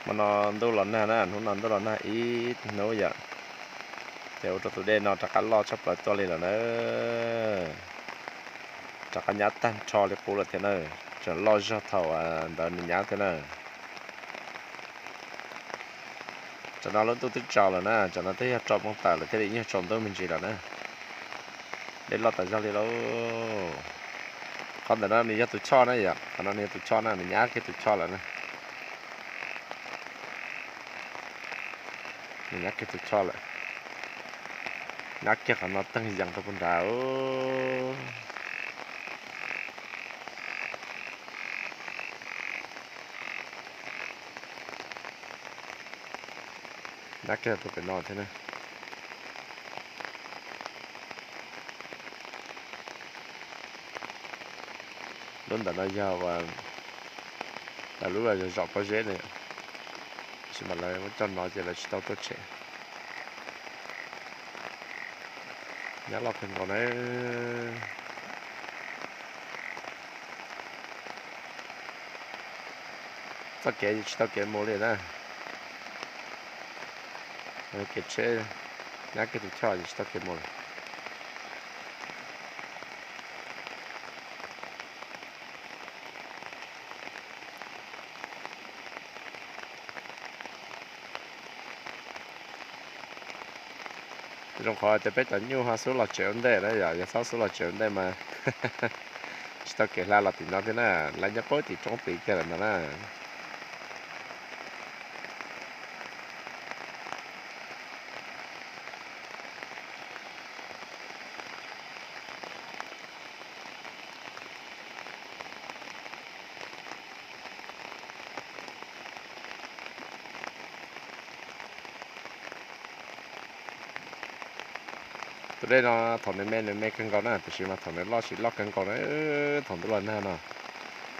Hmo no ntuj los nag na, hnub no ntuj los nag ib hnub yom, ces ua rau tus dej no rov qab loj tshaj plaws tuaj li lawm na. Rov qab nyab tag nrho li qub lawm thiab na, tseem loj zog thaum ntawd nws nyab thiab na. Tsam no lub ntuj twb tsaus lawm na, tsam no twb yog rau moos tawm lawm thiaj li yeej tsaus ntuj me ntsis lawm na. Dej loj tas zog li lauj. Qhov ntawm no nws yog tus choj na yom, qhov no nws yog tus choj na, nws nyab kiag tus choj lawm na. Nws nyab kiag tus choj lawm. Nyab kiag qhov no teeg yees rau puag nrad. Nyab kiag rau pem no thiab na. Lub ntawm no yog lawv lub zos pob zeb na, tab sis mas lawv muab coj no ces lawv tsis tau tuaj tshem. Nyab loj kawg nkaus na. Txoj kev tsis tau kev mus li na. Kev tsheb, nyab kiag tus choj tsis tau kev mus li. Zoo qhov tias peb cov nyuj ho xub los tsev ua ntej na yom, yog txhob xub los tsev ua ntej mas tsis tau kev hla los tim no thiab na, lawv nyob puag tim roob tid kiag lawm no na. Tus dej no thaum nws me nws me kawg nkaus na, tiam sis mas thaum nws loj tsis loj kawg nkaus na, thaum ntuj los nag no.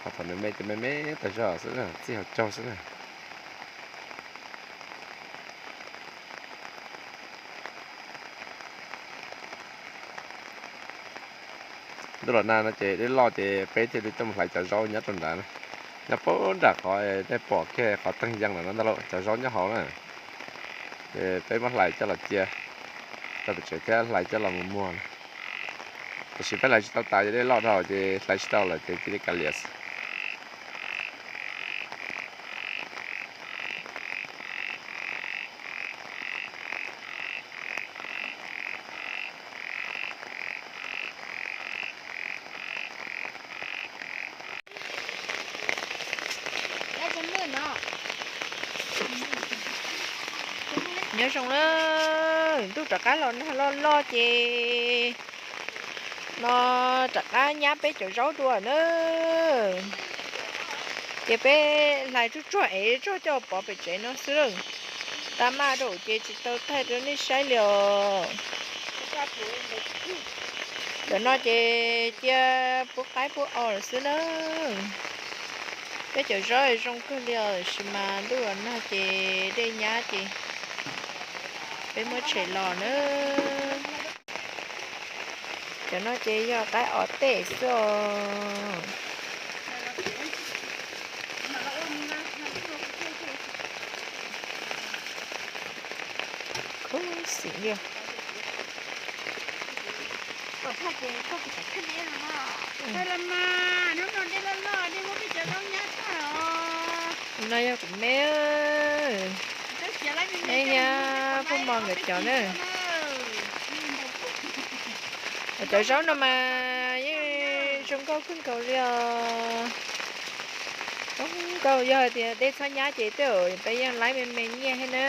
Ho thaum nws me ces me me tas zog xwb na, txij hauv caug xwb na. Ntuj los nag no ces dej loj ces peb thiaj li tuaj mus hlais cov zaub nyob rau nrad na. Nyob puag nram qhov nej pom kiag qhov teeg yees lawm no ntag lauj, cov zaub nyob hauv na. Ces peb muab hlais coj los cia rau pem tsev thiab hlais coj los mus muag na. Tiam sis peb hlais tsis tau tas, yog dej loj dhau ces hlais tsis tau lawm ces cia li kav liam xwb. Nyob zoo na, ntuj rov qab los nag loj loj ces no rov qab nyab peb cov zaub dua na. Ces peb hlais tsuag tsuag es tsuag coj pov pem tsev no xwb lawm. Tab maj rau ces tsis tau thaij rau nej saib li os. Cov no ces cia pub qaib pub os lawm xwb na. Peb cov zaub zoo kawg li os, tab sis mas ntuj los nag ces dej nyab ces peb muab tshem los na. Cov no ces yog qaib os tej xwb os. Khuv xim li. No yog kuv me, me thiab puj mos nkawd cov na. Cov zaub no mas yeej zoo nkauj kawg nkaus li os. Zoo nkauj, yog hais tias dej txhob nyab ces tej zaum peb yeej laib me me nyiaj thiab na.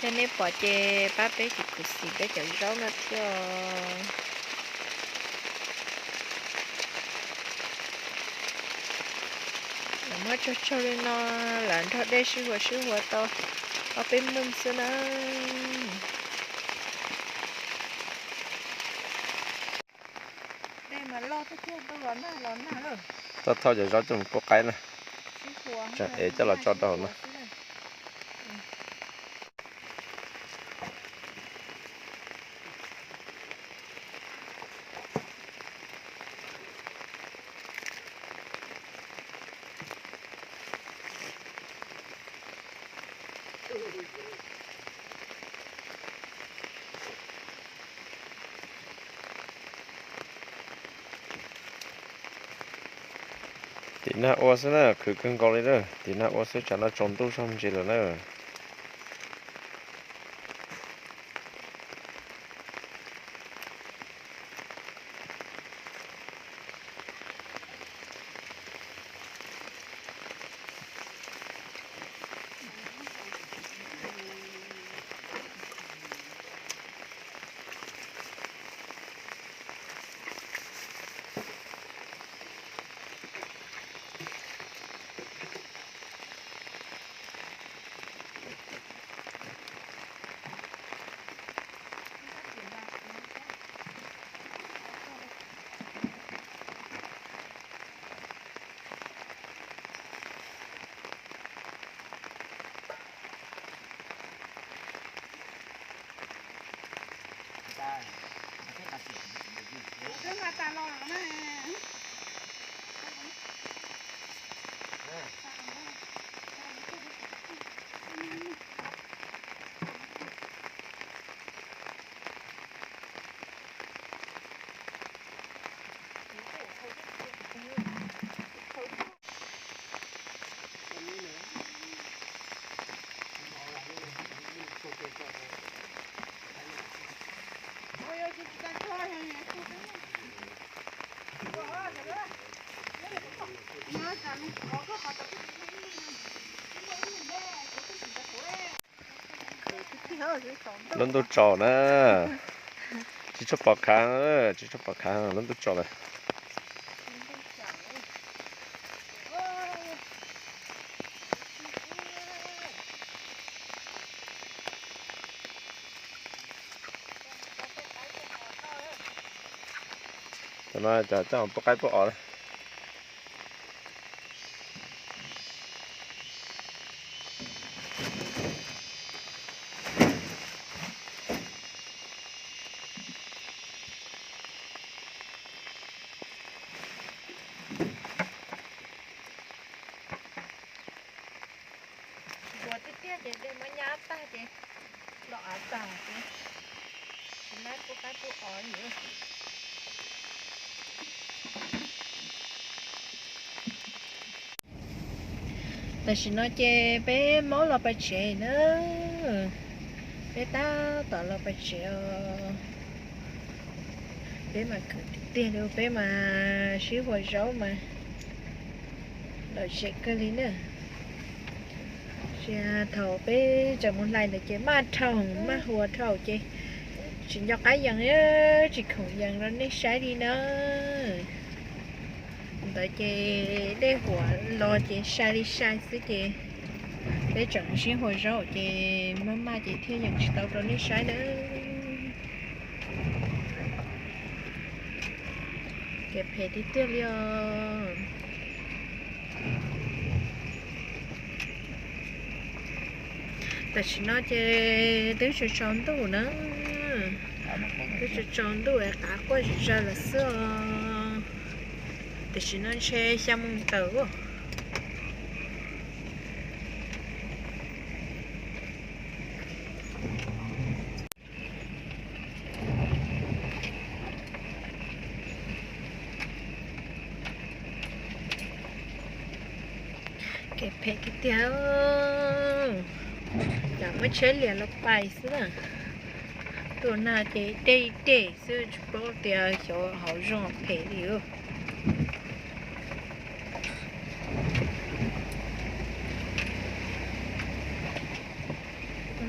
Yog nej pom ces pab peb tus khuv xim peb cov zaub no thiab os. Muab tsog tsog li no lam nrog dej sib huas sib huas tau ob peb meej xwb na. Thauj thauj cov zaub coj mus pub qaib na. Tseem ev coj los tso rau hauv no. Tim nag ua xwb na, khwv kawg nkaus li na, tim nag ua xwb tsam no tsaus ntuj zog me ntsis lawm na. Lub ntuj tsaus na, tsis tshua pom khav, tsis tshua pom khav, lub ntuj tsaus lawm. Tam no cov coj pub qaib pub os. Ua tiag tiag ces dej muab nyab tag ces los av tag ces tsis muab pub qaib pub os li. Tam sim no ces peb maub los pais tsev na. Peb tab tom los pais tsev os. Peb mas khwv tiag tiag li, peb mas sib hua zaub mas lom zem kawg li na. Thaum peb tseem mus hlais ntawd ces maj dhau, maj hua dhau ces tsis nco qab yees, tsis khoom yees rau nej saib li na. Ntawd ces dej huam los ces sai li sai xwb ces peb tseem sib hua zaub ces maj maj ces thiaj yees tsis tau rau nej saib na. Kev phem tiag tiag li os. Tam sim no ces twb tsaus tsaus ntuj na, twb tsaus tsaus ntuj es qav quaj zom zaws lawm xwb os. Tam sim no ntshe xya moo tawm. Kev phem tiag tiag, lam muab tsheb lias los pais xwb na. Tuaj nag ces dej dej xwb tsis paub tias xyov hauv zos phem li.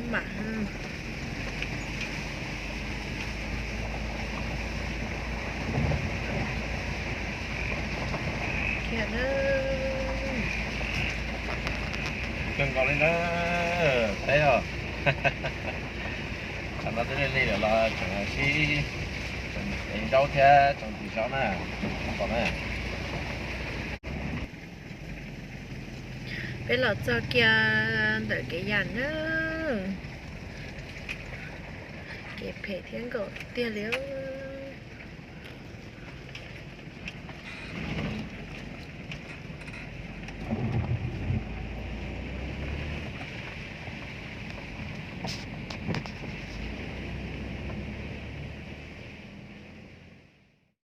Mam kiag na. Kawg nkaus li na, peb os. Tam no twb lig lig lawm los tseem sib, tseem ev zaub thiab tseem ntxim zaub na, tsis pom na. Peb los txog kiag ntawm kev yam na, kev phem thiab nkaum tiag li.